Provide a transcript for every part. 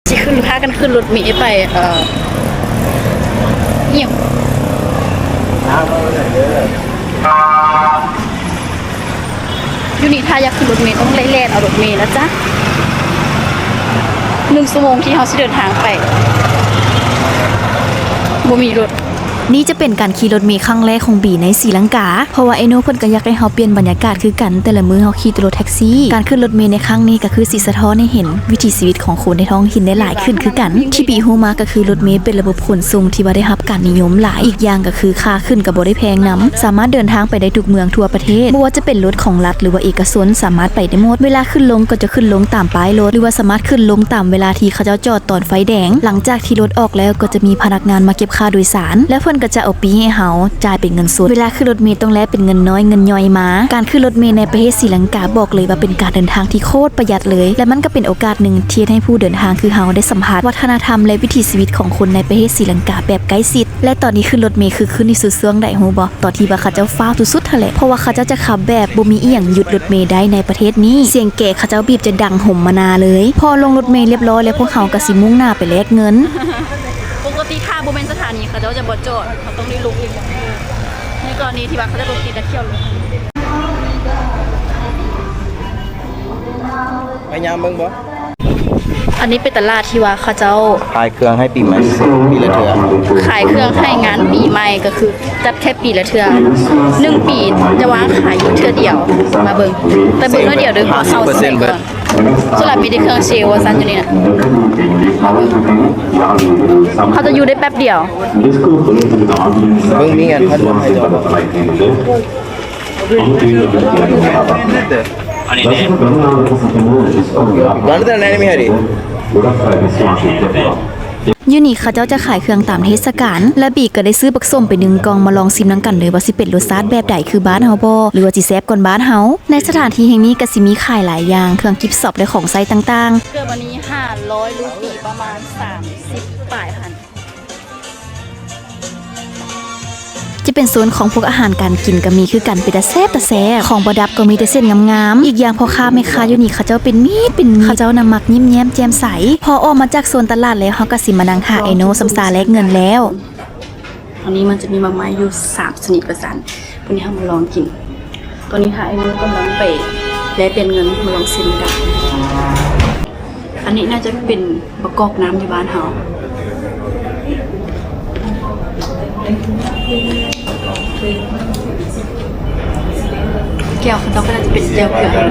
ຊິຂຶ້ນ ພາກັນຂຶ້ນລົດເມໄປ ເອີ ອີ່ຫຍັງ ຢູ່ນີ້ຖ້າຢາກຂຶ້ນລົດເມຕ້ອງໄລ່ແລ່ນເອົາລົດເມນະຈ໊ະ ໜຶ່ງຊົ່ວໂມງທີ່ເຮົາຊິເດີນທາງໄປ ບໍ່ມີລົດ. ນີ້ຈະເປັນການຂີ່ລົດເມຄັ້ງແລກຂອງບີໃນສີລັງກາ ເພາະວ່າອ້າຍໂນເພິ່ນກໍຢາກໃຫ້ເຮົາປ່ຽນບັນຍາກາດຄືກັນ ແຕ່ລະມື້ເຮົາຂີ່ແຕ່ລົດແທັກຊີ. ການຂຶ້ນລົດເມໃນຄັ້ງນີ້ກໍຄືຊິສະທ້ອນໃຫ້ເຫັນວິຖີຊີວິດຂອງຄົນໃນທ້ອງຖິ່ນໄດ້ຫຼາຍຂຶ້ນຄືກັນ. ທີ່ບີຮູ້ມາກໍຄືລົດເມເປັນລະບົບຂົນສົ່ງທີ່ວ່າໄດ້ຮັບການນິຍົມຫຼາຍ, ອີກຢ່າງກໍຄືຄ່າຂຶ້ນກໍບໍ່ໄດ້ແພງນຳ, ສາມາດເດີນທາງໄປໄດ້ທຸກເມືອງທົ່ວປະເທດ, ບໍ່ວ່າຈະເປັນລົດຂອງລັດ ຫຼືວ່າເອກະຊົນ ສາມາດໄປໄດ້ໝົດ. ເວລາຂຶ້ນລົງກໍຈະຂຶ້ນລົງຕາມປ້າຍລົດ ຫຼືວ່າສາມາດຂຶ້ນລົງຕາມເວລາທີ່ເຂົາເຈົ້າຈອດຕອນໄຟແດງ. ຫຼັງຈາກທີ່ລົດອອກແລ້ວກໍຈະມີພະນັກງານມາເກັບຄ່າໂດຍສານ ແລະ ເພິ່ນກໍຈະເອົາປີ້ໃຫ້ເຮົາຈ່າຍເປັນເງິນສົດ. ເວລາຂຶ້ນລົດເມຕ້ອງແລກເປັນເງິນນ້ອຍເງິນຍ່ອຍມາ. ການຂຶ້ນລົດເມໃນປະເທດສີລັງກາບອກເລີຍວ່າເປັນການເດີນທາງທີ່ໂຄດປະຢັດເລີຍ ແລະ ມັນກໍເປັນໂອກາດໜຶ່ງທີ່ເຮັດໃຫ້ຜູ້ເດີນທາງຄືເຮົາໄດ້ສຳຜັດວັດທະນະທຳ ແລະ ວິຖີຊີວິດຂອງຄົນໃນປະເທດສີລັງກາແບບໃກ້ຊິດ. ແລະ ຕອນນີ້ຂຶ້ນລົດເມຄຶກຄື້ນທີ່ສຸດຊ່ວງໃດຮູ້ບໍ່? ຕອນທີ່ວ່າເຂົາເຈົ້າຟ້າວສຸດໆຫັ້ນແຫຼະ ເພາະວ່າເຂົາເຈົ້າຈະຂັບແບບບໍ່ມີອີ່ຫຍັງຢຸດລົດເມໄດ້ໃນປະເທດນີ້. ສຽງແກເຂົາເຈົ້າບີບຈະດັງໂຮມມະນາເລີຍ. ພໍລົງລົດເມລຽບຮ້ອຍແລ້ວ ພວກເຮົາກໍຊິມຸ່ງໜ້າໄປແລກເງິນ. ປົກກະຕິຖ້າບໍ່ແມ່ນສະຖານີ ເຂົາເຈົ້າຈະບໍ່ຈອດ, ເຮົາຕ້ອງໄດ້ລົງອີກ. ໃນກໍລະນີທີ່ວ່າເຂົາເຈົ້າລົດຕິດແລ້ວ ຂ້ຽວລົງ. ໄປຍາມເບິ່ງບໍ່? ອັນນີ້ເປັນຕະຫຼາດທີ່ວ່າເຂົາເຈົ້າຂາຍເຄື່ອງໃຫ້ປີໃໝ່ປີລະເທື່ອ. ຂາຍເຄື່ອງໃຫ້ງານປີໃໝ່ ກໍຄືຈັດແຄ່ປີລະເທື່ອ. ໜຶ່ງປີຈະວາງຂາຍຢູ່ເທື່ອດຽວ. ມາເບິ່ງ, ແຕ່ເບິ່ງໜ້ອຍດຽວເດີ ເພາະເຮົາຊິໄປກ່ອນ. ສ່ວນຫຼາຍມີແຕ່ເຄື່ອງເຊວວ່າຊັ້ນຢູ່ນີ້ນະ. ເຂົາຈະຢູ່ໄດ້ແປັບດຽວ. ເບິ່ງມີງານພັດລົມໃຫ້ເຈົ້າ. ຢູ່ນີ້ເຂົາເຈົ້າຈະຂາຍເຄື່ອງຕາມເທດສະການ ແລະ ບີກໍໄດ້ຊື້ບັກສົ້ມໄປໜຶ່ງກ່ອງ ມາລອງຊີມນຳກັນເລີຍວ່າຊິເປັນລົດຊາດແບບໃດ ຄືບ້ານເຮົາບໍ່ ຫຼືວ່າຊິແຊບກ່ອນບ້ານເຮົາ. ໃນສະຖານທີ່ແຫ່ງນີ້ກໍຊິມີຂາຍຫຼາຍຢ່າງ ເຄື່ອງກິບຊອບ ແລະ ຂອງໃຊ້ຕ່າງໆ. ເກີບອັນນີ້ຫ້າຮ້ອຍຣູປີ ປະມານສາມສິບປາຍພັນ. ຈະເປັນໂຊນຂອງພວກອາຫານການກິນກໍມີຄືກັນ ເປັນຕາແຊບຕາແຊບ. ຂອງປະດັບກໍມີແຕ່ເສັ້ນງາມໆ. ອີກຢ່າງພໍ່ຄ້າແມ່ຄ້າຢູ່ນີ້ເຂົາເຈົ້າເປັນມິດເປັນມິດ, ເຂົາເຈົ້ານະມັກຍິ້ມແຍ້ມແຈ່ມໃສ. ພໍອອກມາຈາກໂຊນຕະຫຼາດແລ້ວ ເຮົາກໍຊິມານັ່ງຖ້າໄອໂນຊຳຊາແລກເງິນແລ້ວ. ອັນນີ້ມັນຈະມີໝາກໄມ້ຢູ່ສາມຊະນິດວ່າຊັ້ນ. ວັນນີ້ເຮົາມາລອງກິນ. ຕອນນີ້ຖ້າໄອໂນກຳລັງໄປແລກປ່ຽນເງິນ ມາລອງຊີມນຳກັນ. ອັນນີ້ໜ້າຈະເປັນບັກກອກນ້ຳຢູ່ບ້ານເຮົາ. ແຈ່ວເຂົາເຈົ້າກໍໜ້າຈະເປັນແຈ່ວເກືອ. ອັ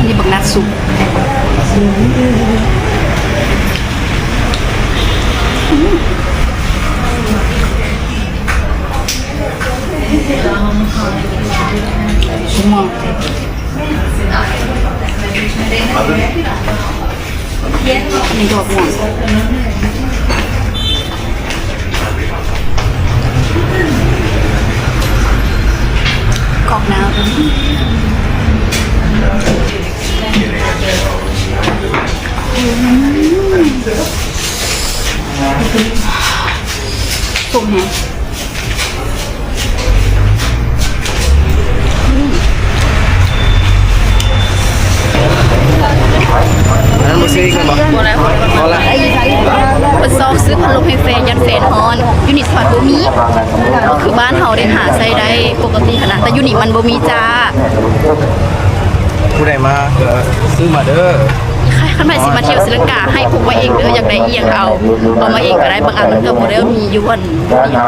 ນນີ້ບັກນັດສຸກ. ອັນນີ້ດອກມ່ວງ ກອກນ້ຳ ສົ້ມແຮງ. ອັນນັ້ນບໍ່ຊື້ອີກແມ່ນບໍ່? ພໍແລ້ວ ພໍແລ້ວ. ເພິ່ນຊອກຊື້ພັດລົມໃຫ້ແຟນ ຢ້ານແຟນຮ້ອນ. ຢູ່ນີ້ພັດບໍ່ມີ ບໍ່ຄືບ້ານເຮົາໄດ້ຫາໃຊ້ໄດ້ປົກກະຕິຫັ້ນນະ, ແຕ່ຢູ່ນີ້ມັນບໍ່ມີຈ້າ. ຜູ້ໃດມາກໍຊື້ມາເດີ. ຄັນໃຜຊິມາທ່ຽວສີລັງກາ ໃຫ້ພົກມາເອງເດີ, ຢາກໄດ້ອີ່ຫຍັງເອົາ ເອົາມາເອງກໍໄດ້. ບາງອັນມັນກໍບໍ່ໄດ້ມີຢູ່ບ່ອນນີ້ນະ.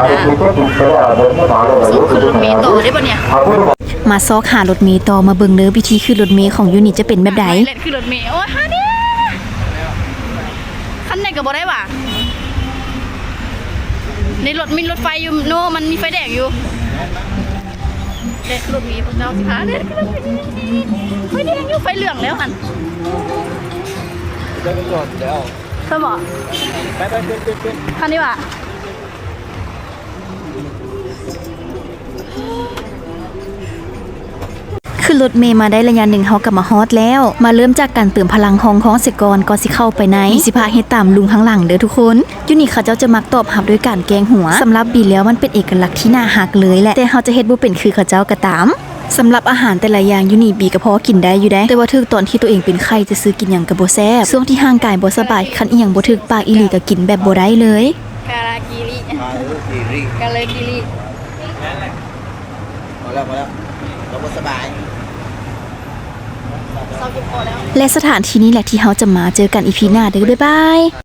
ສອກຂຶ້ນລົດເມຕໍ່ໄດ້ບໍ່ເນຍ? ມາຊອກຫາລົດເມຕໍ່, ມາເບິ່ງເດີ ວິທີຂຶ້ນລົດເມຂອງຢູ່ນີ້ຈະເປັນແບບໃດ. ແລ່ນຂຶ້ນລົດເມ. ໂອ້ຍ ຫານີ້ ຄັນໃດກໍບໍ່ໄດ້ຫວາ. ໃນລົດມີລົດໄຟຢູ່ເນາະ, ມັນມີໄຟແດງຢູ່. ແລ່ນຂຶ້ນລົດເມ ພວກເຈົ້າຊິພາແລ່ນຂຶ້ນລົດເມ. ໄຟແດງຢູ່, ໄຟເຫຼືອງແລ້ວຫັ້ນ. ຈອດແລ້ວ. ໃຊ່ບໍ່? ໄປໆ ຂຶ້ນໆໆ. ຄັນນີ້ຫວາ. ຂຶ້ນລົດເມມາໄດ້ໄລຍະໜຶ່ງ ເຮົາກໍມາຮອດແລ້ວ. ມາເລີ່ມຈາກການເຕີມພະລັງຮ່ອງທ້ອງເສຍກ່ອນ ກ່ອນຊິເຂົ້າໄປໃນ. ມີຊິພາເຮັດຕາມລຸງຂ້າງຫຼັງເດີທຸກຄົນ. ຢູ່ນີ້ເຂົາເຈົ້າຈະມັກຕອບຮັບດ້ວຍການແກ້ງຫົວ. ສຳລັບບີແລ້ວມັນເປັນເອກະລັກທີ່ໜ້າຮັກເລີຍແຫຼະ, ແຕ່ເຮົາຈະເຮັດບໍ່ເປັນຄືເຂົາເຈົ້າກໍຕາມ. ສຳລັບອາຫານແຕ່ລະຢ່າງຢູ່ນີ້ ບີກໍພໍກິນໄດ້ຢູ່ເດ້ ແຕ່ວ່າຖືກຕອນທີ່ຕົວເອງເປັນໄຂ້ຊື່ໆ ກິນຫຍັງກໍບໍ່ແຊບ. ຊ່ວງທີ່ຮ່າງກາຍບໍ່ສະບາຍ ຄັນອີ່ຫຍັງບໍ່ຖືກປາກອີ່ຫຼີກໍກິນແບບບໍ່ໄດ້ເລີຍ. ກາລາກີຣິ ກາເລີກີຣິ ກາເລີກີຣິ ພໍແລ້ວ ພໍແລ້ວ ເຮົາບໍ່ສະບາຍ ເຊົາເຈັບຄໍແລ້ວ. ແລະ ສະຖານທີ່ນີ້ແຫຼະທີ່ເຮົາຈະມາ ເຈີກັນອີພີໜ້າເດີ້ ບາຍບາຍ.